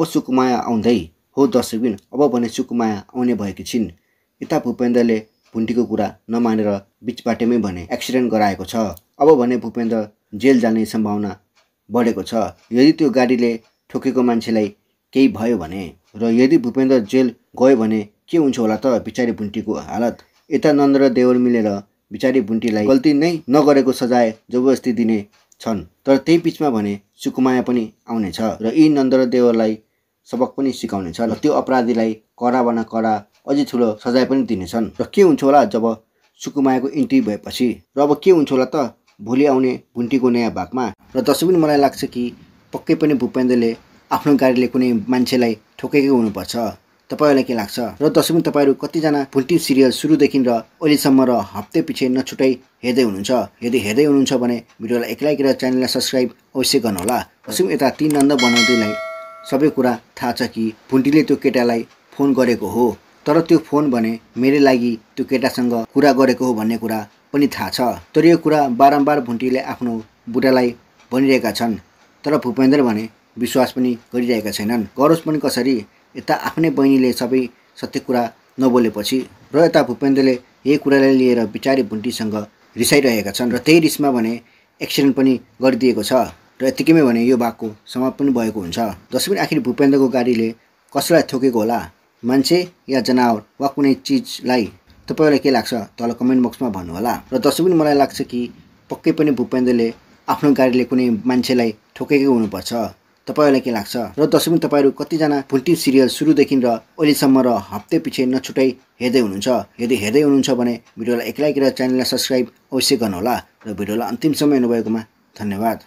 अब सुकुमाया आउँदै हो दर्शकबिन, अब भने सुकुमाया आउने भएकी छिन्। यता भूपेन्द्रले भुन्टीको कुरा नमानेर बीच बाटोमै भने एक्सिडेन्ट गराएको छ। अब भने भूपेन्द्र जेल जाने सम्भावना बढेको छ। यदि त्यो गाडीले ठोकेको मान्छेलाई केही भयो भने र यदि भूपेन्द्र जेल गयो भने के हुन्छ होला त बिचारी भुन्टीको हालत। यता नन्द र देवर मिलेर बिचारी भुन्टीलाई गल्ती नै नगरेको सजाय जबरजस्ती दिने छन्। तर त्यही बीचमा भने सुकुमाया पनि आउनेछ र यी नन्द र देवरलाई सबक पनि सिकाउनेछ र त्यो अपराधीलाई कडाभन्दा कडा अझै ठुलो सजाय पनि दिनेछन्। र के हुन्छ होला जब सुकुमायाको इन्ट्री भएपछि, र अब के हुन्छ होला त भोलि आउने भुन्टीको नयाँ भागमा। र दर्शक पनि मलाई लाग्छ कि पक्कै पनि भूपेन्द्रले आफ्नो गाडीले कुनै मान्छेलाई ठोकेकै हुनुपर्छ। तपाईहरुलाई के लाग्छ? र दर्शक पनि तपाईहरु कतिजना भुन्टी सिरियल सुरुदेखि र अहिलेसम्म र हप्ते पछि नछुटाइ हेर्दै हुनुहुन्छ? यदि हेर्दै हुनुहुन्छ भने भिडियोलाई एक लाइक र च्यानललाई सब्स्क्राइब अवश्य गर्नुहोला। दर्शक यता ती नन्द बनाउँदैलाई सबै कुरा थाहा छ कि भुन्टीले त्यो केटालाई फोन गरेको हो, तर त्यो फोन भने मेरो लागि त्यो केटासँग कुरा गरेको हो भन्ने कुरा पनि थाहा छ। तर यो कुरा बारम्बार भुन्टीले आफ्नो बुढालाई भनिरहेका छन्, तर भूपेन्द्र भने विश्वास पनि गरिरहेका छैनन्। गरोस् पनि कसरी, यता आफ्नै बहिनीले सबै सत्य कुरा नबोलेपछि र यता भूपेन्द्रले यही कुरालाई लिएर बिचारी भुन्टीसँग रिसाइरहेका छन्। र त्यही रिसमा भने एक्सिडेन्ट पनि गरिदिएको छ र यतिकैमै भने यो भागको समाप्त पनि भएको हुन्छ। जसरी आखिर भूपेन्द्रको गाडीले कसलाई ठोकेको होला, मान्छे या जनावर वा कुनै चिजलाई? तपाईहरुलाई के लाग्छ तल कमेन्ट बक्समा भन्नुहोला। र दर्शक पनि मलाई लाग्छ कि पक्कै पनि भूपेन्द्रले आफ्नो गाडीले कुनै मान्छेलाई ठोकेकै हुनुपर्छ। तपाईहरुलाई के लाग्छ? र दर्शक पनि तपाईहरु कतिजना भुन्टी सिरियल सुरुदेखि र अहिलेसम्म र हप्ते पछि नछुटाइ हेर्दै हुनुहुन्छ? यदि हेर्दै हुनुहुन्छ भने भिडियोलाई एक लाइक र च्यानललाई सब्स्क्राइब अवश्य गर्नुहोला। र भिडियोलाई अन्तिमसम्म हेर्नुभएकोमा धन्यवाद।